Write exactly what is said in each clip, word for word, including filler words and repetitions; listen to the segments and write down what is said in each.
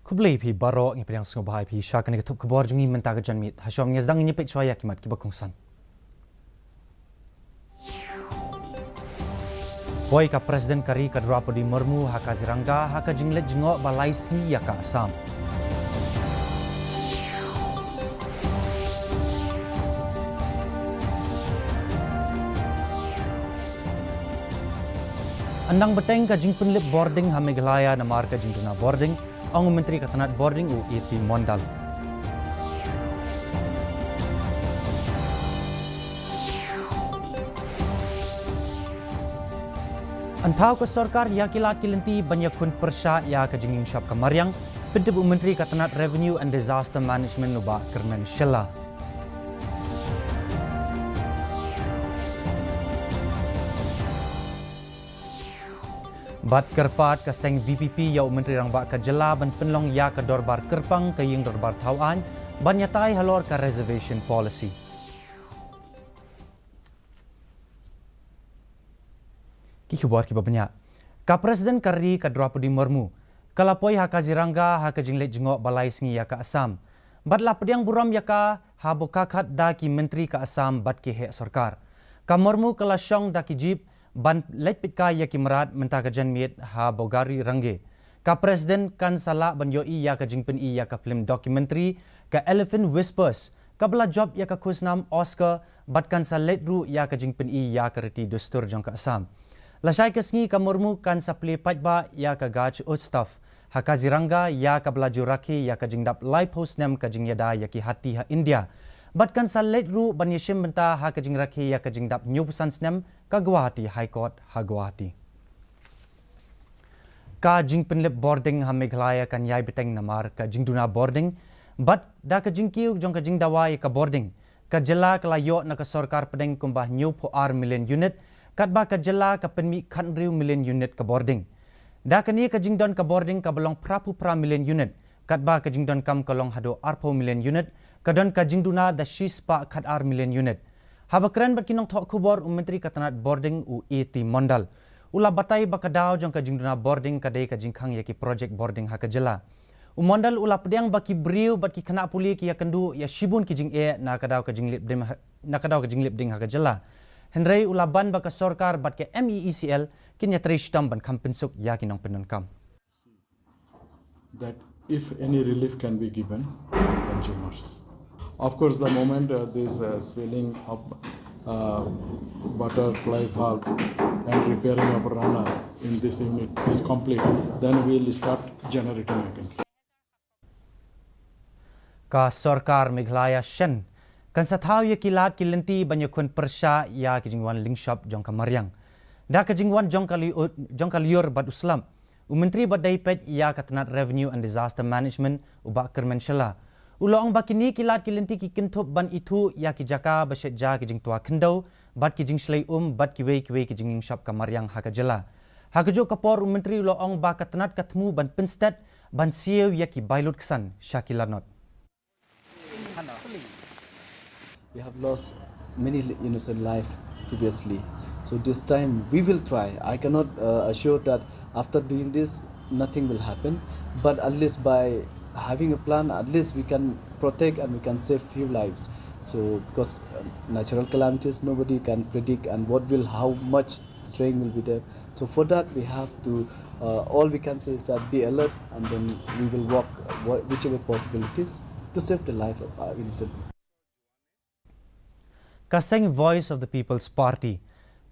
Khublei phi baroh, ngi pdiang sngewbha ïa phi sha kane ka thup khubor jong ngi mynta ka janmiet. Ha shuwa ngin sdang, ngin peit shuwa ïa ki mat kiba kongsan. Poi ka President ka ri ka Draupadi Murmu ha Kaziranga ha ka jingleit jngoh ba lai sngi ïa ka Assam. Yn dang bteng ka jingpynlip bording ha Meghalaya namar ka jingduna bording, ong u Myntri ka tnat bording u A T Mondal. Yn thaw ka sorkar ïa ki lad ki lynti ban ïakhun pyrshah ïa ka jingïeng shop ka mariang, pyntip u Myntri ka tnat Revenue and Disaster Management u Bah Kyrmen Shylla. Bad kyrpad ka seng V P P ïa u Myntri Rangbah ka jylla ban pynlong ïa ka dorbar kyrpang ka ïing dorbar thaw aiñ ban ïatai halor ka reservation policy. Ki khubor kiba bniah. Ka President ka ri ka Draupadi Murmu ka la poi ha Kaziranga ha ka jingleit jngoh ba lai sngi ïa ka Assam. Bad la pdiang burom ïa ka ha Bokakhak da ki myntri ka Assam bad ki heh sorkar. Ka Murmu ka la shong da ki jeep ban leit peit kai ïa ki mrad mynta ka janmiet ha Bogairangge. Ka President kan sa lah ban ïohi ïa ka jingpyni ïa ka film documentary ka Elephant Whispers kaba la jop ïa ka khusnam Oscar bad kan sa leit ruh ïa ka jingpyni ïa ka riti dustur jong ka Assam. Lashai ka sngi ka Murmu kan sa plie paidbah ïa ka Gaj Utsav ha Kaziranga ïa kaba la ju rakhe ïa ka jingdap laiphew snem ka jingïada ïa ki hati ha India. Bad kan sa leit ruh ban ïashim bynta ha ka jingrakhe ïa ka jingdap hynñiewphew san snem ka Guwahati High Court ha Guwahati. Ka jingpynlip bording ha Meghalaya kan ïai bteng namar ka jingduna bording bad da ka jingkiew jong ka jingdawa ïa ka bording, ka jylla ka la ïoh na ka sorkar pdeng kumba hynñiewphew ar million unit, katba ka jylla ka pynmih khathynriew million unit ka bording. Da kane ka jingdon ka bording kaba long phraphew phra million unit, katba ka jingdonkam ka long haduh arphew million unit, ka don ka jingduna da shispah khatar million unit. Haba kren bad ki nongthoh khubor u Myntri ka tnat bording u A T Mondal u la batai ba ka daw jong ka jingduna bording ka dei ka jingkhang ïa ki project bording ha ka jylla. U Mondal u la pdiang ba ki briew bad ki khynnah pule ki ïakynduh ïa shibun ki jingeh na ka daw ka jinglip ding ha, na ka daw ka jinglip ding ha ka jylla. Hynrei u la ban ba ka sorkar bad ka M E E C L kin ïatrei shitom ban kham pynsuk ïa ki nongpyndonkam. That if any relief can be given to the consumers. Of course, the moment uh, this uh, sealing of uh, butterfly valve and repairing of runner in this unit is complete, then we'll start generating again. Ka sorkar Meghalaya shen kan sa thaw ïa ki lad ki lynti ban ïakhun pyrshah ïa ki jingwan lyngshop jong ka mariang. Da ka jingwan jong ka liur, jong ka liur bad u slap, u Myntri ba dei peit ïa ka tnat Revenue and Disaster Management u Bah Kyrmen Shylla u la ong ba kine ki lad ki lynti ki kynthup ban ithuh ïa ki jaka ba shet ja ki jingtwa khyndew bad ki jingshlei um bad kiwei kiwei ki jingïeng shop ka mariang ha ka jylla. Ha kajuh ka por u Myntri u la ong ba ka tnat ka thmu ban pynstet ban siew ïa ki bai lutksan sha ki lanot. We have lost many li-, innocent life previously. So this time we will try. I cannot uh, assure that after doing this, nothing will happen. But at least by having a plan, at least we can protect and we can save few lives. So because uh, natural calamities, nobody can predict and what will, how much strain will be there. So for that, we have to, uh, all we can say is that be alert, and then we will work wha-, whichever possibilities to save the life of our innocent people. Ka seng Voice of the People's Party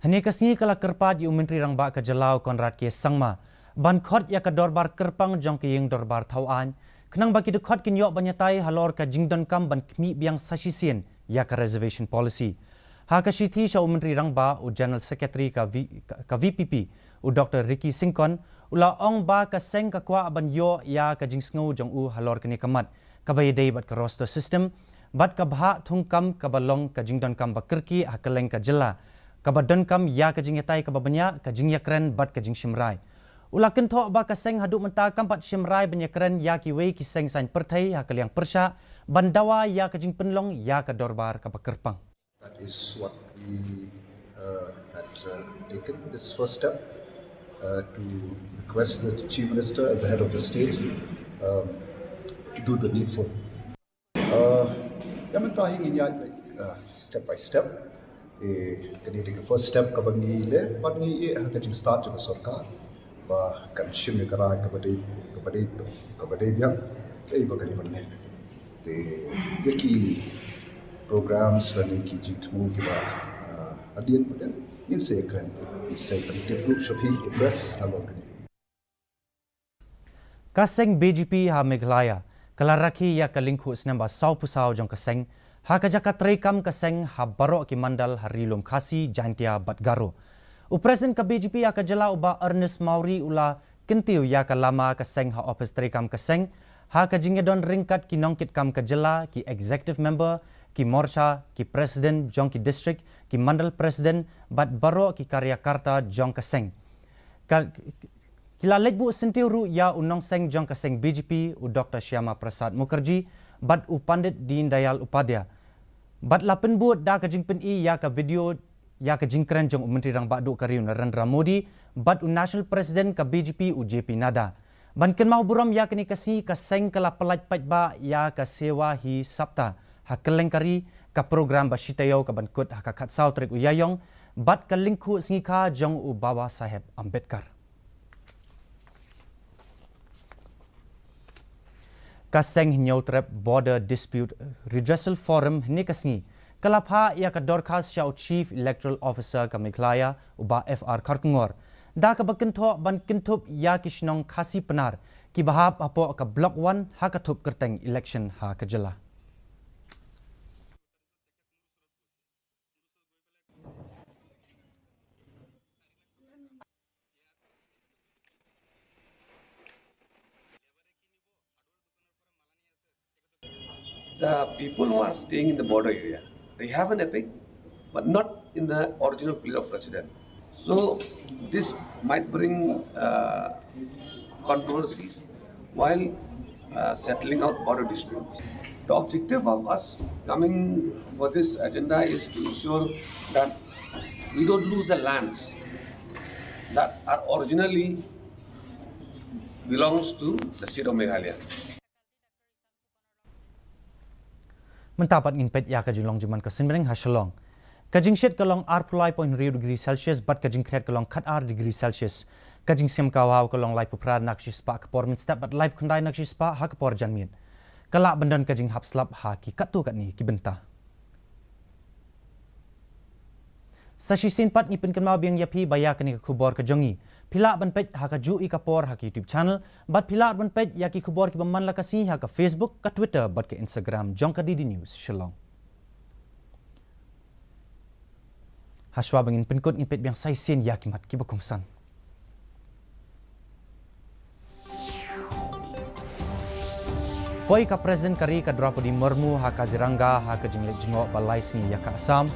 hynne ka sngi ka la kyrpad ïa u Myntri Rangbah ka jylla u Conrad K Sangma ban khot ïa ka dorbar kyrpang jong ka ïing dorbar thaw aiñ khnang ba ki dkhot kin ïoh ban ïatai halor ka jingdonkam ban khmih biang sa shisien ïa ka reservation policy. Ha ka shithi sha u Myntri Rangbah, u General Secretary ka, v, ka, ka V P P, u Doctor Ricky Syngkon, u la ong ba ka seng ka kwah ban ïoh ïa ka jingsngew jong u halor kane ka mat kaba ïadei bad ka roster system bad ka bhah thungkam kaba long ka jingdonkam ba kyrkieh ha kylleng ka jylla, kaba donkam ïa ka jingïatai kaba bniah, ka jingïakren bad ka jingshim rai. U la kynthoh ba ka seng haduh mynta kam pat shim rai ban ïakren ïa kiwei ki seng saiñ pyrthei ha ka liang pyrshah ban dawa ïa ka jingpynlong ïa ka dorbar kaba kyrpang. That is what we uh, had uh, taken this first step uh, to request the Chief Minister as the head of the state, um, do the needful. Uh, ïa mynta hi ngin ïaid, uh, step by step. Eh, kane dei ka first step kaba ngi leh, bad ngi ïeh ha ka jingstad jong ka sorkar ba kan shim ïa ka rai kaba dei, kaba dei, kaba dei biang, kaei ba ka dei ban leh. Te ïa ki programs lane ki jingthmu kiba, uh, hadien pat ngin sa ïakren, ngin sa ïakren tip ruh sha phi ki press halor kane. Ka seng B J P ha Meghalaya ka la rakhe ïa ka lyngkhuh snem ba sawphew saw jong ka seng ha ka jaka treikam ka seng ha baroh ki mandal ha Ri Lum Khasi, Jaintia bad Garo. U President ka B J P ha ka jylla u Bah Ernest Mawrie u la kyntiew ïa ka lama ka seng ha ophis treikam ka seng, ha ka jingïadon ryngkat ki nongkitkam ka jylla, ki executive member, ki morcha, ki president jong ki district, ki mandal president bad baroh ki karyakarta jong ka seng. Ka, ki la leit buh syntiew ruh ïa u nongseng jong ka seng B J P, u Doktor Shyama Prasad Mukherjee bad u Pandit Deendayal Upadhyaya. Bad la pynbud da ka jingpyni ïa ka video ïa ka jingkren jong u Myntri Rangbah Duh ka ri u Narendra Modi bad u National President ka B J P u J P Nadda. Ban kynmaw burom ïa kane ka sngi, ka seng ka la pyllait paidbah ïa ka Sewa Hi Saptah ha kylleng ka ri, ka program ba shi taïew kaban kut ha ka khatsaw tarik u Ïaïong bad ka lyngkhuh sngi kha jong u Baba Saheb Ambedkar. Ka seng Hynñiewtrep Border Dispute Redressal Forum hynne ka sngi ka la phah ïa ka dorkhas sha u Chief Electoral Officer ka Meghalaya u Bah F R Kharkongor, da kaba kynthoh ban kynthup ïa ki shnong Khasi Pnar kiba hap hapoh ka Block One ha ka thup kyrteng election ha ka jylla. The people who are staying in the border area, they have an EPIC, but not in the original place of residence. So this might bring, uh, controversies while, uh, settling out border disputes. The objective of us coming for this agenda is to ensure that we don't lose the lands that are originally belongs to the state of Meghalaya. Mynta pat ngin peit ïa ka jinglong jingman ka suiñ bneng ha Shillong. Ka jingshit ka long arphew lai point hynriew degree Celsius bad ka jingkhriat ka long khatar degree Celsius. Ka jingsiam ka haw ka long laiphew phra na ka shispah ha ka por mynstep bad laiphew khyndai na ka shispah ha ka por janmiet. Ka lah ban don ka jinghap slap ha ki katto katne ki bynta. Sa shisien pat ngi pynkynmaw biang ïa phi ba ïa kane ka khubor ka jong ngi phi lah ban peit ha kajuh ka por ha ka YouTube channel, bad phi lah ban peit ïa ki khubor kiba man la ka sngi ha ka Facebook, ka Twitter bad ka Instagram jong ka D D News Shillong. Hashwa ba ngin pynkut, ngin peit biang sa shisien ïa ki mat kiba kongsan. Poi ka President ka ri ka Droupadi Murmu ha Kaziranga ha ka jingleit jngoh ba lai sngi ïa ka Assam.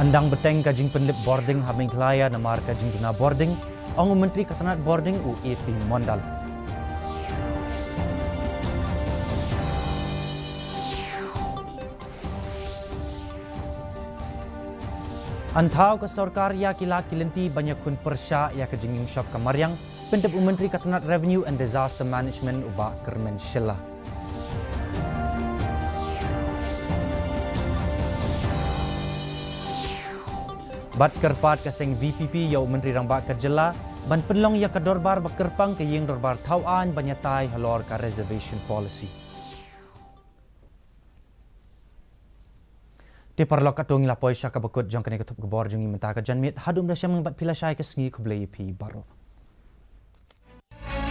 Yn dang bteng ka jingpynlip bording ha Meghalaya namar ka jingduna bording, ong u Myntri ka tnat bording u A P Mondal. Yn thaw ka sorkar ïa ki lad ki lynti ban ïakhun pyrshah ïa ka jingïeng shop ka mariang, pyntip u Myntri ka tnat Revenue and Disaster Management u Bah Kyrmen Shylla. Bad kyrpad ka seng V P P ïa u Myntri Rangbah ka jylla ban pynlong ïa ka dorbar ba kyrpang ka ïing dorbar thaw aiñ ban ïatai halor ka reservation policy. Te paralok, katto ngi la poi sha kaba kut jong kane ka thup khubor jong ngi mynta ka janmiet. Haduh mynta shem bad phi lashai ka sngi, khublei ïa phi baroh.